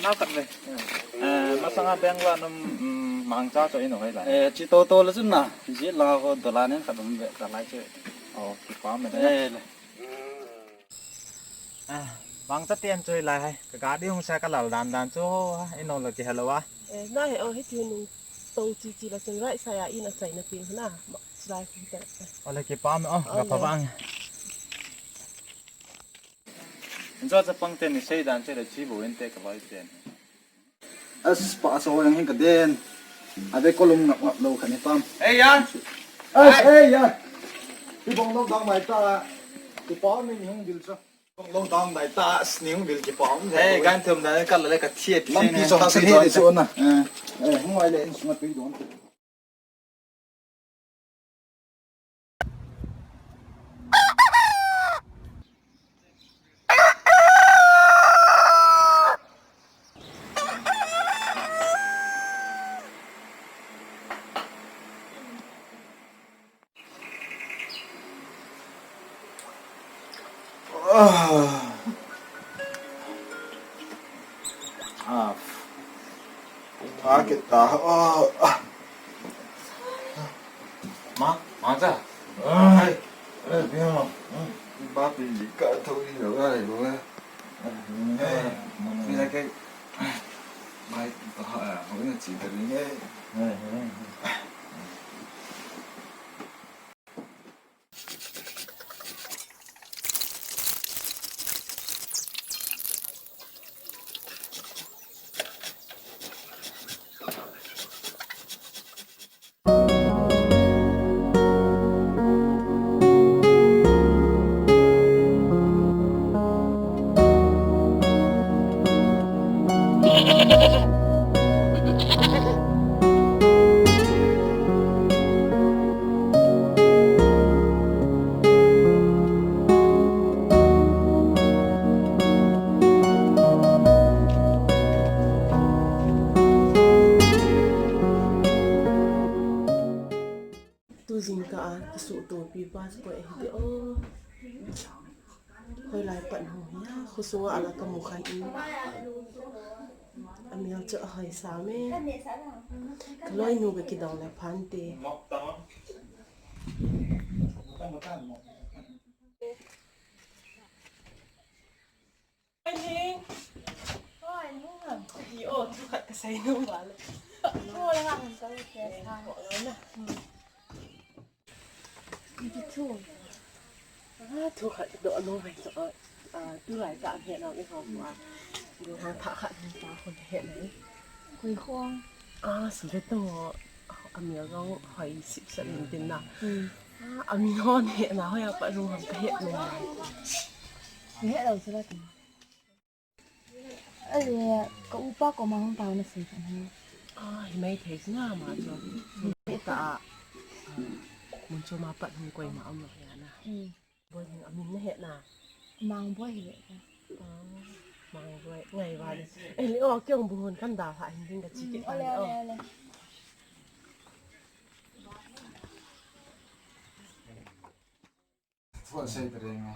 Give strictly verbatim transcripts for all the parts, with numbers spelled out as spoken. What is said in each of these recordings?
Nau khat ve. Eh, masanga Bangalore num, mm, Mangcha chu ino hoi lai. Eh, chi to to le chun na. Ji la ko dola nen khat um ve ka lai chu. Oh, kipa me da. Eh, le. Ah, Mangcha tian chu lai hai. Ka gari hung sa ka lal dan dan chu, ah, ino le ki hello a. Eh, na he o hi ti nung to chi chi la chun rai sa ya in a chai na pin na. Ma, lai ki ta. Ole kipa me o, ga pa bang. Injo chapang ten ni sei dan che le chi bo in te ka loi ten. As pa so yang hin ka den. Ave kolum ngap ngap lo khat ni pam. Ei ya. As ei ya. Hi bong lo dang mai ta. Ki pa mi hung bil so. Bong lo dang mai ta as ni hung bil ki pa. Ei gan thum da ka le ka thiep. Lam pi so se he de so na. Eh. Eh, hung ai le in sunga tui don. Ah. Ah. Ah, kita. Ah. Ma, ma cha. Ai. Eh, bien ma. Ba pi li ka tho ni lo ai lo. Eh. Ni la ke. Mai ta ha, ho ni chi ta ni. Eh. Tu jingkah a kisuhtopi pa chu koi ahi ti o. Hoilai pat hung hi a, khosunga ala kamu khan in. Amel chu ahoi sam e. Kaloinu ga kidong le phante. Ai, ni. Ai, nu ngan. Hi, o, thu khat kasei nom vale. Thu le ngan ka lo ke sa. Ni thu. Ah, thu khat doh nom ve chu. Ah, tulai tah hi nom i hom a. Lu hang thah khat ni pa khun he nai. Koi khong. Ah, sum ve to. Amel jong hoi sip sep in tin na. Hmm. Ah, amin hon he na hoi a pa lu hang ka he nom. He lo sala tin. Ale, ka upa koma hung taona sei kha na. Ah, hi mai thei sina ma chu. Hita a, ah, mun chu ma pat hung koi ma um lo ya na. Hmm. Boi hing amin na he na. Mangboi hi le. Ah, Mangboi. Ngai va le. Eh, le o, kei hung bu hun kan da ha hin ding ka chi kit. Hmm, ole, ole, ole. Thu asei ta reng e.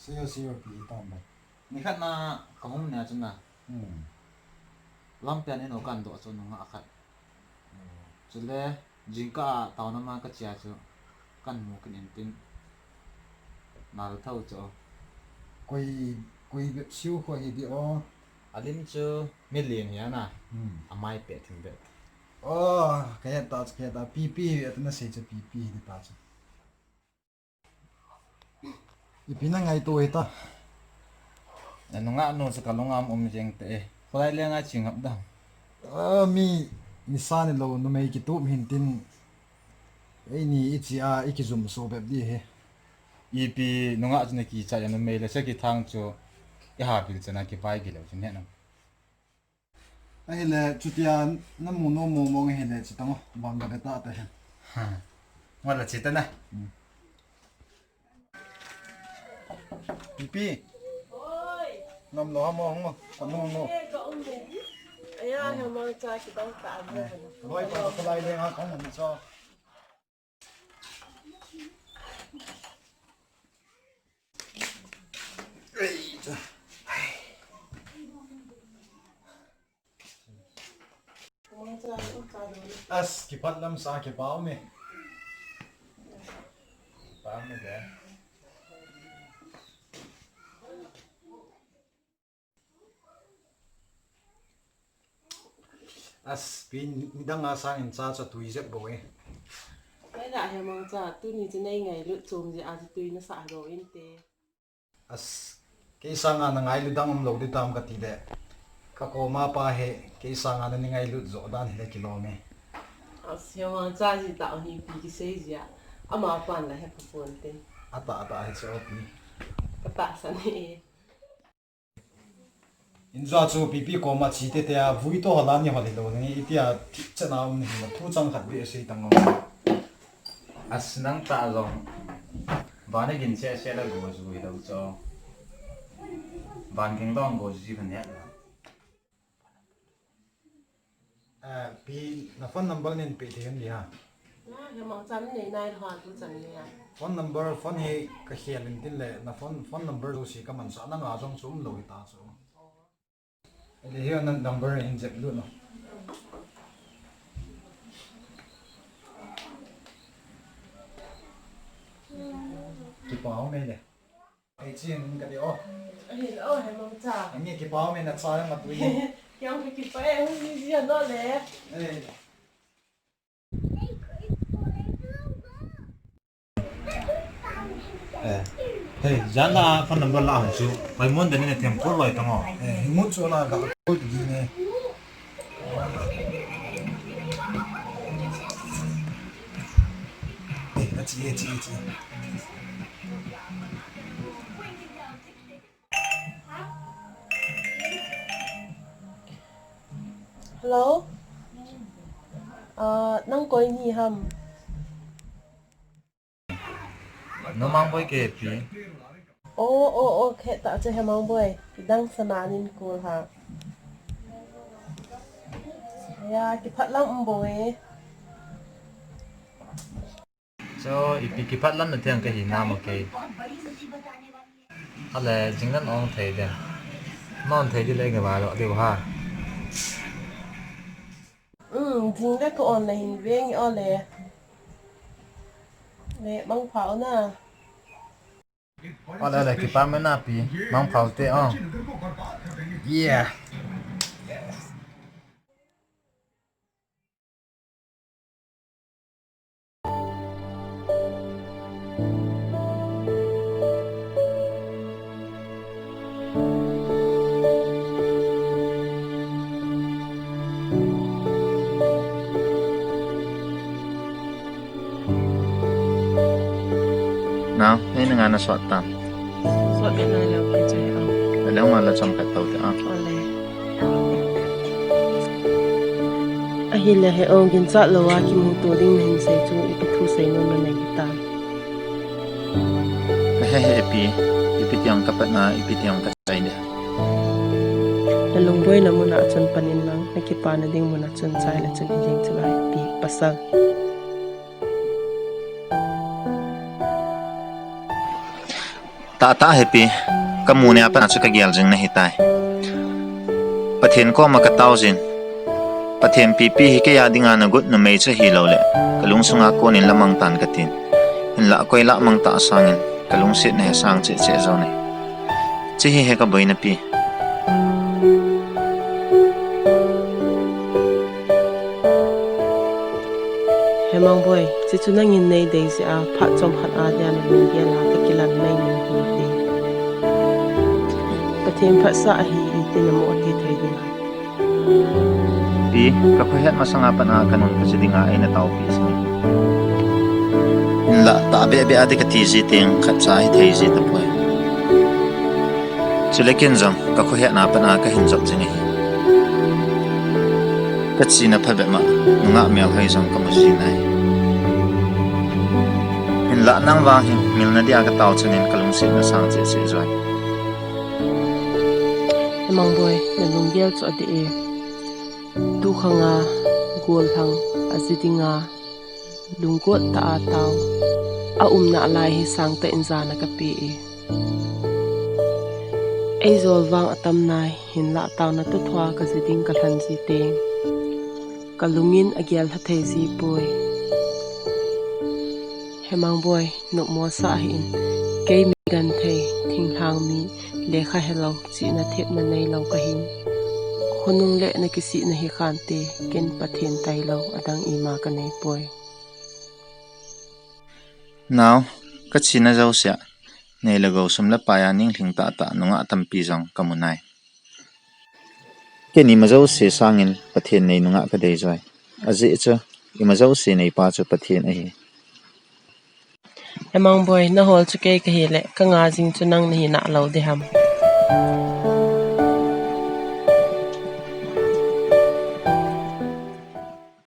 Sei o, sei o, pi tam ba. Ni khat na ka hung nia chu na. Hmm. Lampian in o kan doh chu nungah khat. Hmm. Chule jingkah a taona ma ka chia chu kan mu kin in tin. Nal thau chu. Koi, koi bep siu kho hi di o. Alim chu mi lin hi ana. Hmm. Amai pe thim bep. Oh, ka het ta chu, ka het ta. Pi pi hi atna sei chu pi pi hi di ta chu. Ipi na ngaito hita. Nungah nu chu ka lungam um jeng te e. Kholai lenga chi ngap dam. Ah, mi, mi sa ni lo, numei kitup hin tin. Eini i chi a, i kijum so bep di he. Ipi nungah chu na kicha ya, numei le sa kithang chu i ha bil chana kivai gilo chu ne na. Ahile, chutia namu nom mong mong ahile, chutang o, bang ka beta ta hen. Ha. Wala chita na. Hmm. Pipi. Ngam lo ha mo, mo. Ka mo, mo. Aya, ha mo cha ki bang ta. Eh, loi pa ko lai le ha kong mo cho. Ei, cha. As, kipah lam sa, kipah ume. Kipah ume de. As, pi, nidang a sangin cha chu tui jep bou e. Hela Hemangcha, tuni chu nei ngailut chom jeh a chu tui nasah lou inte. As, kei sanga na ngailut dang umlou ding tam kati le. Ka koma pa hi, kei sanga na nei ngailut jo dan hi le kilom e. As, Hemangcha ji tah hi pi kisei jia. Ama pan la he ka pon te. Ata, ata hi chu pi. Ka tahsan e. Injo chu pipi koma chi tete a vui to hola ni hol hilou ni itia thip chana um ni hila thu chang khat be sei tang o. As nang ta jong. Van a gin se se la go ju hilou cho. Van ging dong go ji khan ya. Eh, pi, na phone number nin pe thei un di ha. Na, Hemangcha nei nai lou ha tu chan ni a. Phone number, phone hi ka khel in tin le, na phone, phone number jouse ka mansah nanga jong chu umlou hita chu. Ele hi na number in jep lut no. Kipah ume le. Ei, chin, ka ti o. Ahin, o, Hemangcha. Angi kipah ume na cha ma tu. Kiang ka kipah e, hung ni ji ano le. Ei. Eh. Hey, jan la phone number la hon chu. Mai mon den ne them ko loi tang o. Eh, hi mu chu la ga ko ti ne. Eh, a chi, a chi, a chi. Hello? Ah, nang koi ni ham? Numang boi ke pi. Oh, oh, oh, khe ta che Hemang boi. Kidang sana nin kul ha. Ya, kiphat lam um boi. So, ipi kiphat lam na theng ka hi na mo ke. Ale, jing nan ong thei den. Non thei di le ke ba lo de ha. Um, jing de ko on le hin veng o le. Le, mang pha o na. Ole, ole, kipah mena pi, mangpha u te o. Yeah. Nao, nei na nga na sot tam. Sot ka na leo ke che a. Na leo nga la chom ka tau te a. Ole. Ahile he ong ginchat lou a kimuto ding nahin sei chu ipi thu sei nom nanei hitam. He he pi, ipi tiang ka patna, ipi tiang ka chai de. Na lungboina muna chun panin lang, na kipana ding muna chun chai le chun i ding chun ai pi pasal. Tah tah he pi, ka mu nia pat a chu ka gel jing nahi tai. Pathen koma ka tao jin. Pathen pipi hi kei a dinga na gut numei chu hilou le, ka lungsunga konin la mang tan ka tin. Hinlah koi lah mang ta sangin, ka lungset na he sang cheh cheh jo ne. Chi hi he ka boina pi. Hemang boi, chi chu nangin nei dei jeh a, phat chomkhat a dia na lunggel a ka kilan mai min hi te. Pathen phatsah ahi i ti na mo a ti thei ding a. Pi, ka khohet masanga pat a ka nun ka ji dinga eina taopi sini. Hinlah, tah beh beh a ti ka ti ji teng, khat cha hi thei ji tapoi. Chule ken jong, ka khohetna pat a ka hin jop jing ahi. Ka china phabep ma, nungah melhoi jong ka mu ji nai. Hinlah nang vang hi, ngilna dia ka tao changin ka lungsetna sang cheh cheh joi. Hemang boi, na lunggel chu adih e. Tukhanga, gollhang, aji dinga, lunggot tah a tao. A umna lai hi sangtah in jana ka pe e. Eijol vang atam nai, hinlah taona toh thua ka ji ding ka lhan ji teng. Kalungin agel lha thei ji poi. Hemang boi, nopmo sah hih in. Kei mi genthei, thinglhang mi, lekha helou, chihna thepna neilou kahin. Khonung le nakisihna hi khante, ken Pathen tailou, adang ima kanei poi. Nao, kachena jousea, nei le gou, sum le pai a ninglhing tahtah nungah tampi jong kamu nai. Ken ima jouse sangin Pathen nei nungah kadei joi. Ajeh chu, ima jouse neipa chu Pathen ahi. Hemang boi, nahol chu kei kahile, kanga jing chu nang nahi nalou diham?